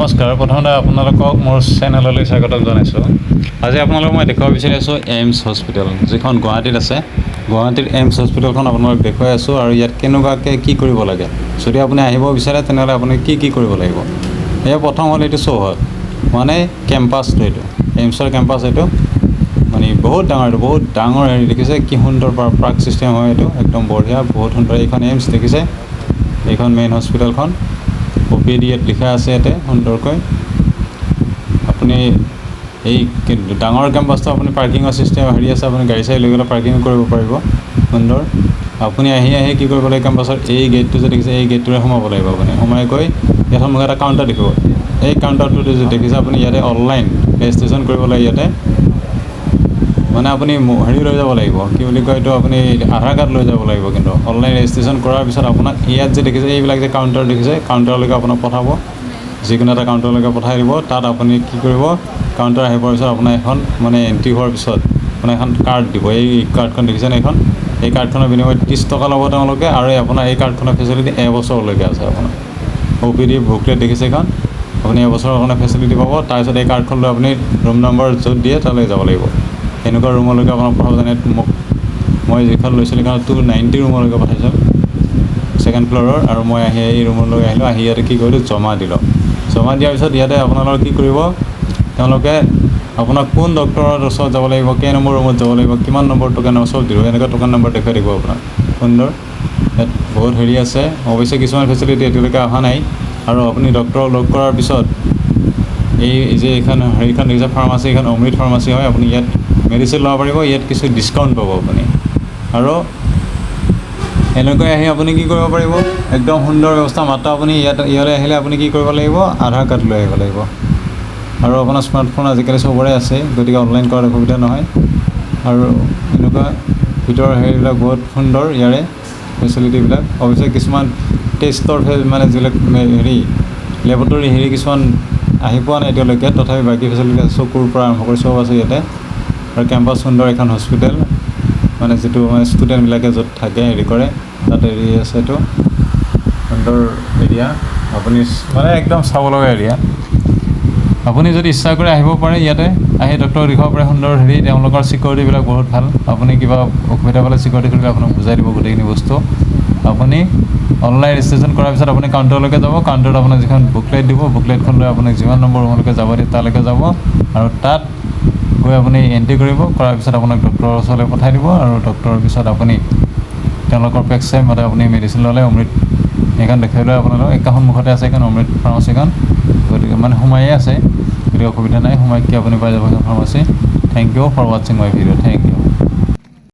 নমস্কাৰ, প্ৰথমতে আপোনালোকক মোৰ চেনেললৈ স্বাগতম জনাইছোঁ। আজি আপোনালোকক মই দেখুৱাব বিচাৰি আছোঁ এইমছ হস্পিটেল, যিখন গুৱাহাটীত আছে। গুৱাহাটীৰ এইমছ হস্পিটেলখন আপোনালোকক দেখুৱাই আছোঁ আৰু ইয়াত কেনেকুৱাকৈ কি কৰিব লাগে, যদি আপুনি আহিব বিচাৰে তেনেহ'লে আপুনি কি কি কৰিব লাগিব। এয়া প্ৰথম হ'ল এইটো চৌহদ, মানে কেম্পাছটো। এইটো এইমছৰ কেম্পাছ। এইটো মানে বহুত ডাঙৰ, এইটো বহুত ডাঙৰ হেৰি। দেখিছে কি সুন্দৰ পাৰ্ক ছিষ্টেম হয় এইটো, একদম বঢ়িয়া, বহুত সুন্দৰ। এইখন এইমছ দেখিছে, এইখন মেইন হস্পিটেলখন। অ' পি ডি ইয়াত লিখা আছে ইয়াতে সুন্দৰকৈ। আপুনি এই ডাঙৰ কেম্পাছটো, আপুনি পাৰ্কিঙৰ ছিষ্টেম হেৰি আছে, আপুনি গাড়ী চাড়ী লৈ গ'লে পাৰ্কিঙো কৰিব পাৰিব সুন্দৰ। আপুনি আহি আহি কি কৰিব লাগে? কেম্পাছত এই গেটটো যে দেখিছে, এই গেটটোৰে সোমাব লাগিব। আপুনি সোমাই গৈ ইয়াত সন্মুখত এটা কাউণ্টাৰ দেখিব। এই কাউণ্টাৰটোত যে দেখিছে আপুনি, ইয়াতে অনলাইন ৰেজিষ্ট্ৰেশ্যন কৰিব লাগে। ইয়াতে মানে আপুনি হেৰি লৈ যাব লাগিব, কি বুলি কয় এইটো, আপুনি আধাৰ কাৰ্ড লৈ যাব লাগিব। কিন্তু অনলাইন ৰেজিষ্ট্ৰেশ্যন কৰাৰ পিছত আপোনাক ইয়াত যে দেখিছে, এইবিলাক যে কাউণ্টাৰ দেখিছে, কাউণ্টাৰলৈকে আপোনাক পঠাব। যিকোনো এটা কাউণ্টাৰলৈকে পঠাই দিব। তাত আপুনি কি কৰিব? কাউণ্টাৰ আহি পোৱাৰ পিছত আপোনাৰ এখন মানে এণ্ট্ৰি হোৱাৰ পিছত আপোনাৰ এখন কাৰ্ড দিব। এই কাৰ্ডখন দেখিছেনে এইখন? এই কাৰ্ডখনৰ বিনিময়ত 30 টকা ল'ব তেওঁলোকে আৰু এই আপোনাৰ এই কাৰ্ডখনৰ ফেচিলিটি এবছৰলৈকে আছে। আপোনাৰ অ' পি ডি বুকলেট দেখিছে এইখন, আপুনি এবছৰৰ কাৰণে ফেচিলিটি পাব। তাৰপিছত এই কাৰ্ডখন লৈ আপুনি ৰুম নম্বৰ য'ত দিয়ে তালৈ যাব লাগিব। এনেকুৱা ৰুমলৈকে আপোনাক পঠাব। যেনে মোক মই যিখন লৈছিলোঁ, সেইখনত 290 ৰুমলৈকে পঠাইছোঁ, ছেকেণ্ড ফ্ল'ৰৰ। আৰু মই আহি এই ৰুমলৈ আহিলোঁ। আহি ইয়াতে কি কৰিলোঁ? জমা দিলোঁ। জমা দিয়াৰ পিছত ইয়াতে আপোনালোকে কি কৰিব? তেওঁলোকে আপোনাক কোন ডক্টৰৰ ওচৰত যাব লাগিব, কেই নম্বৰ ৰুমত যাব লাগিব, কিমান নম্বৰ টোকেন নম্বৰ চব দিব। এনেকুৱা টোকেন নম্বৰ দেখুৱাই দিব আপোনাক। সুন্দৰ, ইয়াত বহুত হেৰি আছে। অৱশ্যে কিছুমান ফেচিলিটি এতিয়ালৈকে অহা নাই। আৰু আপুনি ডক্টৰক লগ কৰাৰ পিছত এই যে এইখন হেৰিখন দেখিছে, ফাৰ্মাচী, এইখন অমৃত ফাৰ্মাচী হয়। আপুনি ইয়াত মেডিচিন ল'ব পাৰিব, ইয়াত কিছু ডিছকাউণ্ট পাব আপুনি। আৰু এনেকৈ আহি আপুনি কি কৰিব পাৰিব? একদম সুন্দৰ ব্যৱস্থা। মাত্ৰ আপুনি ইয়াত ইয়ালৈ আহিলে আপুনি কি কৰিব লাগিব? আধাৰ কাৰ্ড লৈ আহিব লাগিব। আৰু আপোনাৰ স্মাৰ্টফোন আজিকালি চবৰে আছে, গতিকে অনলাইন কৰাত অসুবিধা নহয়। আৰু এনেকুৱা ভিতৰৰ হেৰিবিলাক বহুত সুন্দৰ ইয়াৰে ফেচিলিটিবিলাক। অৱশ্যে কিছুমান টেষ্টৰ মানে যিবিলাক হেৰি লেবৰেটৰী হেৰি কিছুমান আহি পোৱা নাই এতিয়ালৈকে। তথাপি বাকী ফেচিলিটি আছে, চকুৰ পৰা আৰম্ভ কৰি চব আছে ইয়াতে। আৰু কেম্পাছ সুন্দৰ। এখন হস্পিটেল মানে যিটো মানে ষ্টুডেণ্টবিলাকে য'ত থাকে, হেৰি কৰে, তাত হেৰি আছে। এইটো সুন্দৰ এৰিয়া, আপুনি মানে একদম চাব লগা এৰিয়া। আপুনি যদি ইচ্ছা কৰে আহিব পাৰে, ইয়াতে আহি ডক্টৰক দেখুৱাব পাৰে। সুন্দৰ হেৰি, তেওঁলোকৰ চিকিউৰিটিবিলাক বহুত ভাল। আপুনি কিবা অসুবিধা পালে চিকিউৰিটি সুধিলে আপোনাক বুজাই দিব গোটেইখিনি বস্তু। আপুনি অনলাইন ৰেজিষ্ট্ৰেশ্যন কৰাৰ পিছত আপুনি কাউণ্টাৰলৈকে যাব। কাউণ্টাৰত আপোনাক যিখন বুকলেট দিব, বুকলেটখন লৈ আপোনাক যিমান নম্বৰ ৰুমলৈকে যাব দিয়ে তালৈকে যাব আৰু তাত গৈ আপুনি এণ্ট্ৰি কৰিব। কৰাৰ পিছত আপোনাক ডক্টৰৰ ওচৰলৈ পঠাই দিব। আৰু ডক্টৰৰ পিছত আপুনি তেওঁলোকৰ প্ৰেছক্ৰাইব মতে আপুনি মেডিচিন ল'লে। অমৃত এইখন দেখুৱাই লৈ আপোনালোক একে সন্মুখতে আছে এইখন অমৃত ফাৰ্মাচীখন। গতিকে মানে সোমায়ে আছে, গতিকে অসুবিধা নাই। সোমাই কি আপুনি পাই যাব সেইখন pharmacy. Thank you for watching my video. Thank you.